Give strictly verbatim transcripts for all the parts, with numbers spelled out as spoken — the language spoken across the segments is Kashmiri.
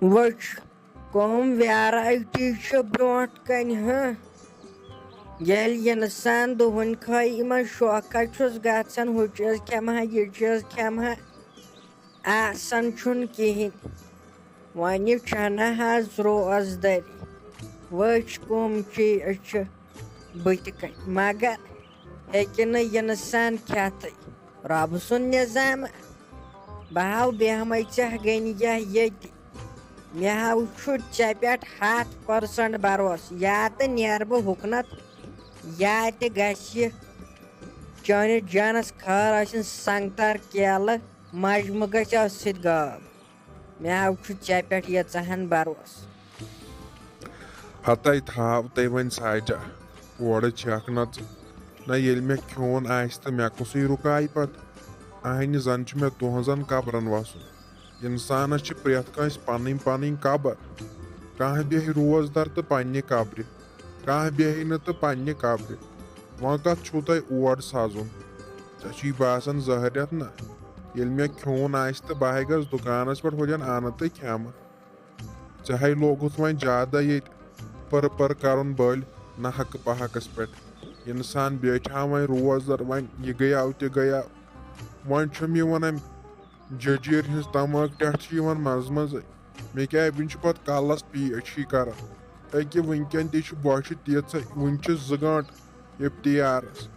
وٕچھ، کۄم ویرایٹی چھِ برونٛٹھ کنہِ، ہاں؟ ییٚلہِ انسان دُہُنۍ خٲہی منٛز شوقس چھُس گژھان، ہُہ چیٖز کھٮ۪مہٕ ہا، یہِ چیٖز کھٮ۪مہٕ ہا، آسان چھُنہٕ کِہیٖنۍ۔ وۄنۍ چھَنہٕ حظ روزدٲری۔ وٕچھ، کۄم چیٖز چھِ بٕتھِ کنہِ، مگر ہیٚکہِ نہٕ انسان کھٮ۪تھٕے۔ رۄبہٕ سُنٛد نظام۔ بہٕ ہاو بیٚہمَے ژےٚ گٔنۍ یَہ ییٚتہِ۔ مےٚ ہاو چھُ ژےٚ پٮ۪ٹھ ہَتھ percent بھروسہٕ۔ یا تہٕ نیرٕ بہٕ ہُکنَتھ، یا تہِ گژھِ چٲنِس جانَس خٲر ٲسِن سنٛگتر کیلہٕ، مَجمہٕ گژھِ أتھۍ سۭتۍ غٲب۔ مےٚ ہاو چھُ ژےٚ پٮ۪ٹھ ییٖژاہَن بھروسہٕ۔ ہتَے تھاو تَے وۄنۍ ساجا، اورٕ چھَکھ نہ ژٕ۔ نہ، ییٚلہِ مےٚ کھیوٚن آسہِ تہٕ مےٚ کُسٕے رُکایہِ پتہٕ؟ اہنہِ زن چھُ مےٚ تُہنٛزن قبرن وسُن۔ انسانس چھِ پرٛٮ۪تھ کٲنٛسہِ پنٕنۍ پنٕنۍ قبر۔ کانٛہہ بیٚہہِ روزدر تہٕ پننہِ قبرِ، کانٛہہ بیٚہہِ نہٕ تہٕ پننہِ قبرِ۔ وۄنۍ کتھ چھُو تۄہہِ اور سزُن؟ ژےٚ چھُے باسان زہر رٮ۪تھ نہ؟ ییٚلہِ مےٚ کھیوٚن آسہِ تہٕ بہٕ ہاے گژھٕ دُکانس پٮ۪ٹھ ہُرٮ۪ن انہٕ تہٕ کھٮ۪مہٕ۔ ژےٚ ہاے لوگُتھ وۄنۍ زیادٕ ییٚتہِ پٔر پٔر کرُن بٔلۍ، نہ حقہٕ پہکس پٮ۪ٹھ۔ انسان بیٹھِ ہا وۄنۍ روزدر، وۄنۍ یہِ گٔیاو تہِ گٔیاو۔ وۄنۍ چھُم یِوان امہِ جٔجیٖر ہٕنٛز تماکھ ٹٮ۪ٹھ چھِ یِوان منٛزٕ منٛزٕ۔ مےٚ کیٛاہ، وٕنہِ چھُ پتہٕ کلس پیش ہی کران۔ أکہِ وٕنکٮ۪ن تہِ چھِ بۄچھِ تیٖژاہ، وٕنہِ چھِ زٕ گٲنٛٹہٕ افتیارس۔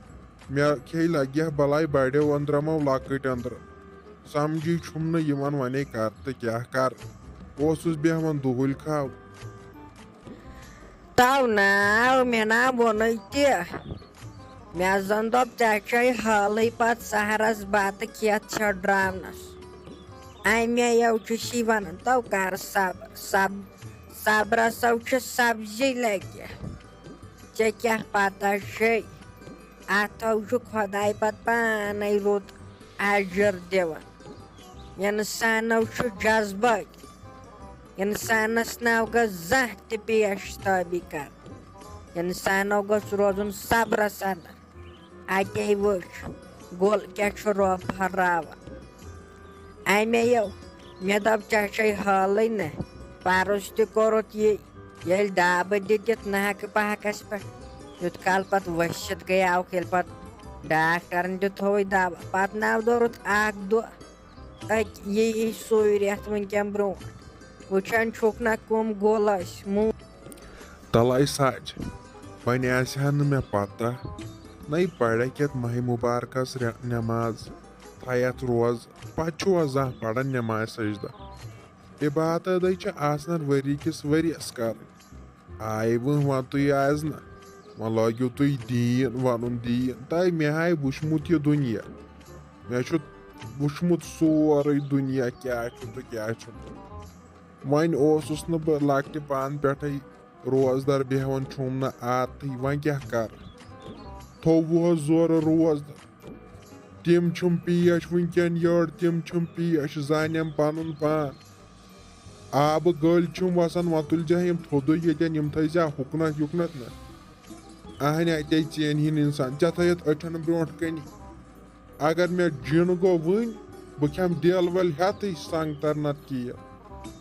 مےٚ کھیٚیہِ لگہِ ہا بلاے بڑیو أنٛدرمو لۄکٕٹۍ أنٛدرم۔ سمجھی چھُم نہٕ یِوان ونے کر تہٕ کیٛاہ کر۔ اوسُس بیہوان دُہُلۍ کھاو۔ تو ناو مےٚ نا ووٚنُے تہِ۔ مےٚ زن دوٚپ ژےٚ چھے حالٕے پتہٕ سحرس بتہٕ کھٮ۪تھ چھٔڈراونس۔ اَمے یو چھُسی ونان تو کر صبر، صب-، صبرس سو چھِ سبزی لگہِ۔ ژےٚ کیٛاہ پتہ چھے، اتھو چھُ خۄداے پتہٕ پانے رُت اجر دِوان۔ انسانو چھُ جذبٲتی۔ انسانس ناو گژھ زانٛہہ تہِ پیش تٲبی کرُن۔ انسانو گوٚژھ روزُن صبرس اندر۔ اتے وٕچھ، گوٚل کیٛاہ چھُ رۄب پھٔہراوان۔ اَمے یو مےٚ دوٚپ، ژےٚ چھے حالٕے نہ۔ پرُس تہِ کوٚرُتھ یی، ییٚلہِ دابہٕ دِتِتھ ناکہٕ پاکس پٮ۪ٹھ، یُت کال پتہٕ ؤسِتھ گٔیاوکھ، ییٚلہِ پتہٕ ڈاکٹرن تہِ تھووُے دوا، پتہٕ ناو دوٚرُتھ اکھ دۄہ۔ أکۍ یی ہی سُے رٮ۪تھ وٕنکٮ۪ن برونٛٹھ۔ وٕچھان چھُکھ نہ کٕم گوٚل ٲسۍ مو-۔ تَلَے سَچ، وۄنۍ آسہِ ہا نہٕ مےٚ پَتہ، نَے پَرٮ۪کھ یَتھ ماہِ مُبارکَس رٮ۪-، نٮ۪ماز، تھایَتھ روزٕ، پَتہٕ چھُوا زانٛہہ پَران نٮ۪مازِ سٔجدٕ؟ عبادتٕے چھِ آسان ؤری کِس ؤریَس کَرٕنۍ۔ آیہِ وۄنۍ وَتُے آز نہ، وۄنۍ لٲگِو تُہۍ دیٖن وَنُن دیٖن۔ تۄہہِ مےٚ ہاے وٕچھمُت یہِ دُنیا، مےٚ چھُ وٕچھمُت سورُے دُنیا کیٛاہ چھُ تہٕ کیٛاہ چھُنہٕ۔ وۄنۍ اوسُس نہٕ بہٕ لۄکٹہِ پانہٕ پٮ۪ٹھَے روزدار بیٚہوان، چھُم نہٕ عادتٕے، وۄنۍ کیٛاہ کَرٕ؟ تھوٚو وُہَس زورٕ روزدار۔ تِم چھِم پیش وٕنکٮ۪ن یٔڑ، تِم چھِم پیش، زانٮ۪م پَنُن پان۔ آبہٕ گٔلۍ چھِم وَسان، وۄنۍ تُلۍ زِ یِم تھوٚدُے ییٚتٮ۪ن، یِم تھٲے زِ ہُکنَتھ یُکنَتھ نہ۔ اَہنہِ اَتے ژینۍ ہِنٛدۍ اِنسان، ژےٚ تھٲیِتھ أچھَن برونٛٹھ کَنہِ۔ اگر مےٚ جِن گوٚو وٕنۍ، بہٕ کھٮ۪مہٕ دیل وَلہِ ہٮ۪تھٕے سنٛگ تَرنَتھ کِہیٖنۍ۔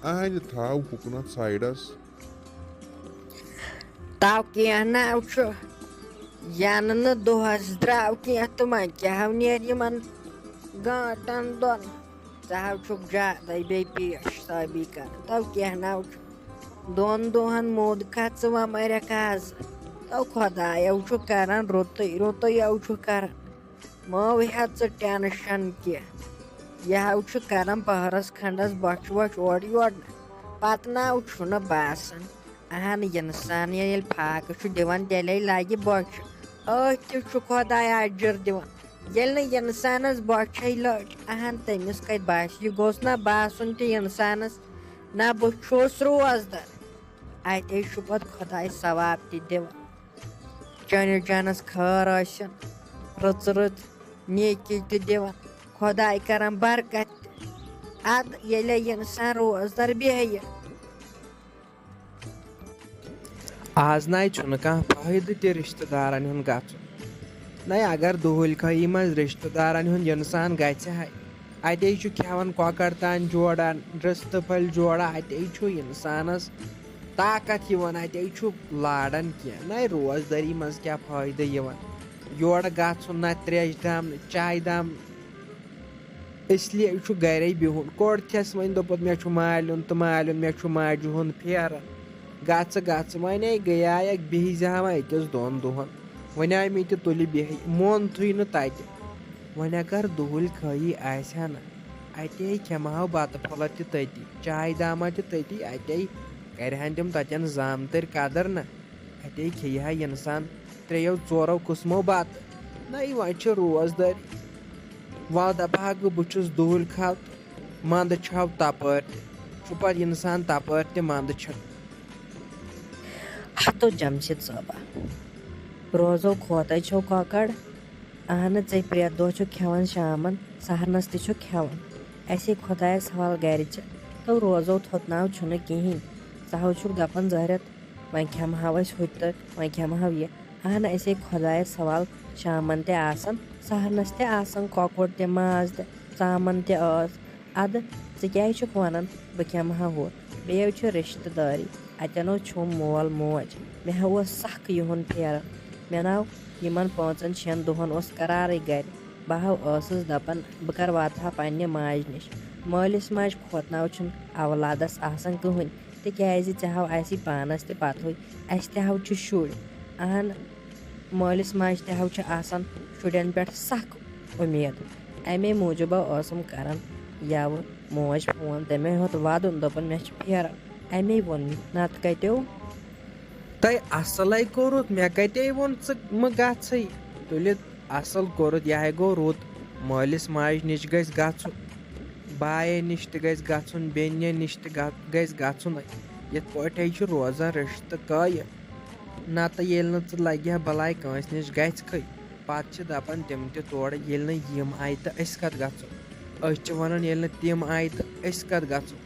اَہنہِ تھاو ہُکنَتھ سایڈَس۔ تو کینٛہہ ناو چھُ، ینہٕ نہٕ دۄہس درٛاو کینٛہہ تہٕ وۄنۍ کیٛاہ ہو نیرِ یِمن گٲنٛٹن دۄن؟ ژٕ ہاو چھُکھ زیادَے بیٚیہِ پیش سٲبی کران۔ تو کینٛہہ ناو چھُ، دۄن دۄہن موٗد کھا ژٕ وۄنۍ مَرٮ۪کھ آز؟ تو خۄدایو چھُ کران رُتُے، رُتُے یو چھُ کران۔ مہٕ ہےٚ ژٕ ٹینشن کینٛہہ۔ یہِ ہاو چھُ کران پہرس کھنڈس بۄچھِ وۄچھِ اورٕ یورٕ۔ پتہٕ ناو چھُنہٕ باسان۔ اہن، انسان ییٚلہِ فاقہٕ چھُ دِوان، تیٚلے لگہِ بۄچھِ۔ أتھۍ تہِ چھُ خۄداے اجر دِوان۔ ییٚلہِ نہٕ انسانس بۄچھے لٔج، اہن، تٔمِس کتہِ باسہِ؟ یہِ گوٚژھ نہ باسُن تہِ انسانس، نہ بہٕ چھُس روزدر۔ اتے چھُ پتہٕ خۄداے ثواب تہِ دِوان۔ چٲنِس جانس خٲر ٲسِن، رٕژ رٕژ نیکی تہِ دِوان، خۄداے کران برکت تہِ۔ ادٕ ییٚلے انسان روزدر بیٚہہِ۔ آز ناے چھُنہٕ کانٛہہ فٲیدٕ تہِ رِشتہٕ دارن ہُنٛد گژھُن۔ ناے اگر دُہُلۍ خٲہی منٛز رِشتہٕ دارن ہُنٛد انسان گژھِ ہے، اتے چھُ کھٮ۪وان کۄکر تان جوڑان، رِستہٕ پھلۍ جوڑان، اتے چھُ انسانس طاقت یِوان، اتے چھُ لاران کینٛہہ۔ نَے روزدٲری منٛز کیٛاہ فٲیدٕ یِوان؟ یورٕ گژھُن نہ تریشہِ دام، نہ چایہِ دام، اس لیے چھُ گرے بِہُن۔ کوٚڑ کھٮ۪س وۄنۍ، دوٚپُن، "مےٚ چھُ مالیُن تہٕ مالیُن، مےٚ چھُ ماجہِ ہُنٛد پھیران۔ گژھٕ، گژھٕ۔" وۄنۍ گٔیایکھ، بِہزِ ہا وۄنۍ أکِس دۄن دۄہن۔ وۄنۍ آے مےٚ تہِ تُلہِ بِہِتھ، مونتھٕے نہٕ تَتہِ۔ وۄنۍ اگر دُہٕلۍ خٲہی آسہِ ہا نہ، اَتے کھٮ۪مہٕ ہاو بَتہٕ پھوٚلہ تہِ تٔتی، چاے داما تہِ تٔتی، اَتے کَرِہَن تِم تَتٮ۪ن زامتٕرۍ قدر نہ۔ اَتے کھیٚیہِ ہا اِنسان ترٛیٚیو ژورو قٕسمو بَتہٕ۔ نَے وۄنۍ چھِ روزدٲری۔ وَلہٕ دَپہٕ ہاکھ بہٕ، بہٕ چھُس دُہٕلۍ کھَتھ، منٛدٕ چھَو تَپٲرۍ تہِ۔ چھُ پَتہٕ اِنسان تَپٲرۍ تہِ منٛدٕ چھُ۔ ہتو جمشید صٲبہ، روزو کھوتے چھو کۄکر؟ اہنہٕ، ژے پرٛٮ۪تھ دۄہ چھُ کھٮ۪وان شامن، سحرنس تہِ چھُ کھٮ۪وان۔ اسے خۄدایس حوالہٕ گرِ چھِ، تو روزو تھوٚتناو چھُنہٕ کِہیٖنۍ۔ ژہو چھُکھ دپان زہرٮ۪تھ، وۄنۍ کھٮ۪مہٕ ہاو أسۍ ہُتہِ تہٕ وۄنۍ کھٮ۪مہٕ ہاو یہِ۔ اہنہٕ، اسے خۄدایس حوالہٕ شامن تہِ آسان، سحرنس تہِ آسان کۄکُر تہِ، ماز تہِ، ژامن تہِ ٲس۔ ادٕ ژٕ کیٛازِ چھُکھ ونان بہٕ کھٮ۪مہٕ ہا ہُہ؟ بیٚیہِ چھُ رشتہٕ دٲری، اتٮ۪ن اوس چھوٚم مول موج۔ مےٚ ہا اوس سخ یِہُنٛد پھیران۔ مےٚ ناو یِمن پانٛژن شٮ۪ن دۄہن اوس قرارٕے گرِ۔ بہٕ ہا ٲسٕس دپان بہٕ کر واتہٕ ہا پننہِ ماجہِ نِش۔ مٲلِس ماجہِ کھوتناو چھُنہٕ اولادس آسان کٕہٕنۍ، تِکیازِ ژےٚ ہاو اسی پانس تہِ پتہٕے، اسہِ تہِ ہاو چھِ شُرۍ۔ اہن، مٲلِس ماجہِ تہِ ہاو چھِ آسان شُرٮ۪ن پٮ۪ٹھ سخ اُمید۔ امے موٗجوٗب ٲسٕم کران یَوٕ موج فون، تٔمۍ ہیوٚت وَدُن، دوٚپُن، "مےٚ چھُ پھیران۔" امے ووٚن مےٚ، "نتہٕ کتیو؟" تۄہہِ اصلے کوٚرُتھ، مےٚ کتے ووٚن ژٕ مہٕ گژھٕے؟ تُلِتھ اصل کوٚرُتھ، یہِ ہے گوٚو رُت۔ مٲلِس ماجہِ نِش گژھِ گژھُن، بایے نِش تہِ گژھِ گژھُن، بیٚنہِ نِش تہِ گژھِ گژھُن۔ یِتھ پٲٹھۍ چھُ روزان رِشتہٕ قٲیِم۔ نتہٕ ییٚلہِ نہٕ ژٕ لگہِ ہا بلاے کٲنٛسہِ نِش گژھکھٕے، پتہٕ چھِ دپان تِم تہِ تورٕ، ییٚلہِ نہٕ یِم آیہِ تہٕ أسۍ کتھ گژھو؟ أسۍ چھِ ونان، ییٚلہِ نہٕ تِم آیہِ تہٕ أسۍ کتھ گژھو؟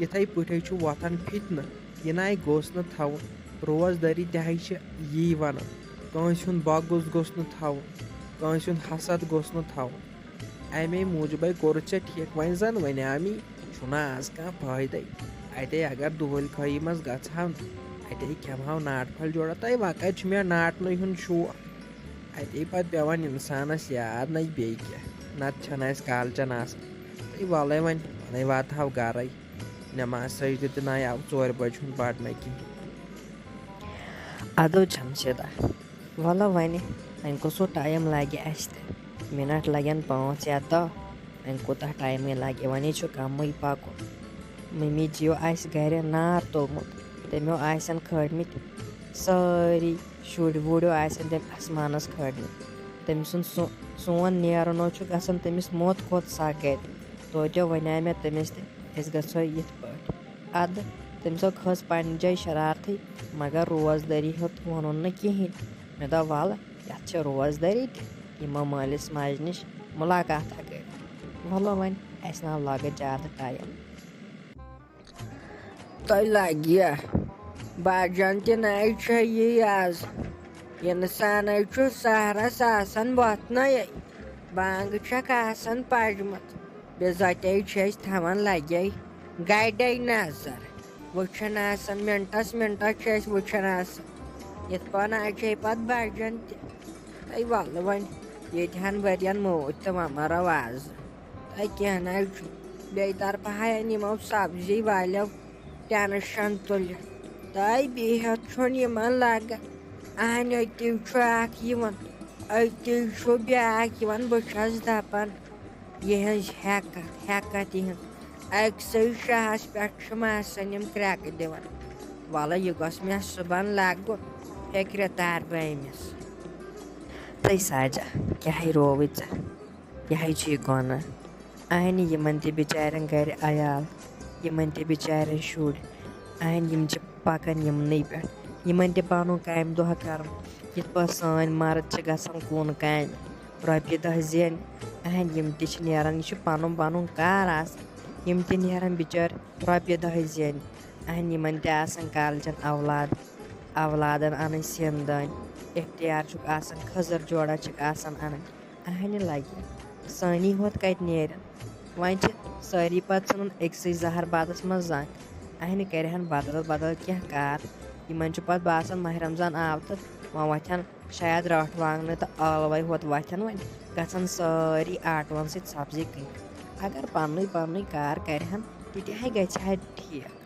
یِتھے پٲٹھۍ چھُ وۄتھان فِتنہٕ۔ یہِ نَے گوٚژھ نہٕ تھاوُن۔ روزدٲری تہِ ہے چھِ یی وَنان، کٲنٛسہِ ہُنٛد بغض گوٚژھ نہٕ تھاوُن، کٲنٛسہِ ہُنٛد حسد گوٚژھ نہٕ تھاوُن۔ اَمے موٗجوٗبَے کوٚرُتھ ژےٚ ٹھیٖک۔ وۄنۍ زَن وَنیٛام یی، چھُنہٕ آز کانٛہہ فٲیدَے۔ اَتے اگر دُہٕلۍ خٲہی منٛز گژھٕ ہاو نہٕ، اَتے کھٮ۪مہٕ ہاو ناٹہٕ پھٔلۍ جوڑا۔ تۄہہِ وۄنۍ کَتہِ چھُ مےٚ ناٹنٕے ہُنٛد شوق؟ اَتے پَتہٕ پٮ۪وان اِنسانَس یاد، نَے بیٚیہِ کینٛہہ، نَتہٕ چھَنہٕ اَسہِ کالچَن آسان۔ تہٕ وَلَے وۄنۍ، وَنَے واتہٕ ہاو گَرَے۔ نٮ۪ماز سجدٕ تہِ نَے آو ژورِ بجہِ ہُنٛد پَرنَے کِہیٖنۍ۔ اَدٕ جمشیدہ، وَلہٕ وَنہِ، وۄنۍ کُس ہیوٗ ٹایم لَگہِ اَسہِ تہِ؟ مِنَٹ لَگن پانٛژھ یا دَہ، وۄنۍ کوٗتاہ ٹایمٕے لَگہِ؟ وۄنۍ چھُ کَمٕے پَکُن۔ مٔمی جِیو آسہِ گَرِ نار توٚرمُت، تٔمۍ آسن کھٲلمٕتۍ سٲری شُرۍ وُرۍ آسن تٔمۍ آسمانَس کھٲلمٕتۍ۔ تٔمۍ سُنٛد سُہ، سون نیرُن اوس چھُ گژھان تٔمِس موت کھۄتہٕ سَکھ گَرِ۔ توتہِ وَنیٛاے مےٚ تٔمِس تہِ، أسۍ گژھو یِتھ پٲٹھۍ۔ اَدٕ تٔمۍ سو کھٔژ پنٛنہِ جایہِ شرارتھٕے، مگر روزدٲری ہیوٚت ووٚنُن نہٕ کِہیٖنۍ۔ مےٚ دوٚپ، "وَلہٕ، یَتھ چھِ روزدٲری تہِ، یِمو مٲلِس ماجہِ نِش مُلاقاتھا کٔرِتھ۔" وَلہٕ وۄنۍ، اَسہِ نہ لَگہِ زیادٕ ٹایم۔ تۄہہِ لَگہِ یا؟ باجان تہِ نَے چھےٚ یی آز۔ اِنسانَے چھُ سحرَس آسان وۄتھنَے۔ بانٛگہٕ چھَکھ آسان پَجمَژ۔ بِزَتے چھِ أسۍ تھاوان لَگے گَڑے نظر۔ وٕچھان آسان مِنٹَس مِنٹَس چھِ أسۍ وٕچھان آسان۔ یِتھ پٲٹھۍ چھے پَتہٕ باجان تہِ۔ تۄہہِ وَلہٕ وۄنۍ، ییٚتہِ ہَن ؤرِیَن موٗدۍ تہٕ وۄنۍ مَرو آز۔ تۄہہِ کینٛہہ نہ حظ چھُ۔ بیٚیہِ طرفہٕ ہا اَنہِ یِمو سبزی والیو ٹٮ۪نشن تُلِتھ۔ تۄہہِ بِہِتھ چھُنہٕ یِمن لگان۔ اہنہِ أتی چھُ اکھ یِوان، أتی چھُ بیٛاکھ یِوان۔ بہٕ چھَس دَپان، یِہٕنٛز ہٮ۪کتھ، ہٮ۪کتھ یِہٕنٛز۔ أکسٕے شاہَس پٮ۪ٹھ چھِ ماسَن یِم کرٛٮ۪کہٕ دِوان۔ وَلہٕ، یہِ گوٚژھ مےٚ صُبحن لَگُن، فِکرِ تَر بہٕ أمِس۔ تہٕ ساجا، کیٛاہ ہے رووُے ژےٚ؟ یہِ ہے چھُ یہِ گۄناہ۔ اہنہِ یِمن تہِ بِچارٮ۪ن گرِ عیال، یِمن تہِ بِچارٮ۪ن شُرۍ، اہنہِ یِم چھِ پکان یِمنٕے پٮ۪ٹھ، یِمن تہِ پنُن کامہِ دۄہ کرُن۔ یِتھ پٲٹھۍ سٲنۍ مرد چھِ گژھان کُن کامہِ، رۄپیہِ دہ زینہِ، اہنہِ یِم تہِ چھِ نیران، یہِ چھُ پنُن پنُن کار آسان۔ یِم تہِ نیران بِچٲرۍ رۄپیہِ دہ زینہِ، اہنہِ یِمن تہِ آسان کالچن اولاد، اولادن انٕنۍ سِنۍ دٲنۍ، اختیار چھُکھ آسان، کھٔزٕر جوڑا چھِکھ آسان انٕنۍ۔ اہنہِ لگہِ، سٲنی ہوت کتہِ نیرن؟ وۄنۍ چھِ سٲری پَتہٕ ژھٕنُن أکسٕے زہر بَتَس منٛز زنٛگ۔ اَہنہِ کَرِہَن بدل بدل کینٛہہ کار۔ یِمَن چھُ پَتہٕ باسان ماہِ رمضان آو تہٕ وۄنۍ وۄتھن شاید رٲٹھ وانٛگنہٕ تہٕ ٲلوَے ہوت وۄتھن۔ وۄنۍ گژھن سٲری آٹوَن سۭتۍ سبزی کٕنِتھ۔ اگر پننُے پننُے کار کَرِہَن، تہِ تہِ ہے گژھِ ہا ٹھیٖک۔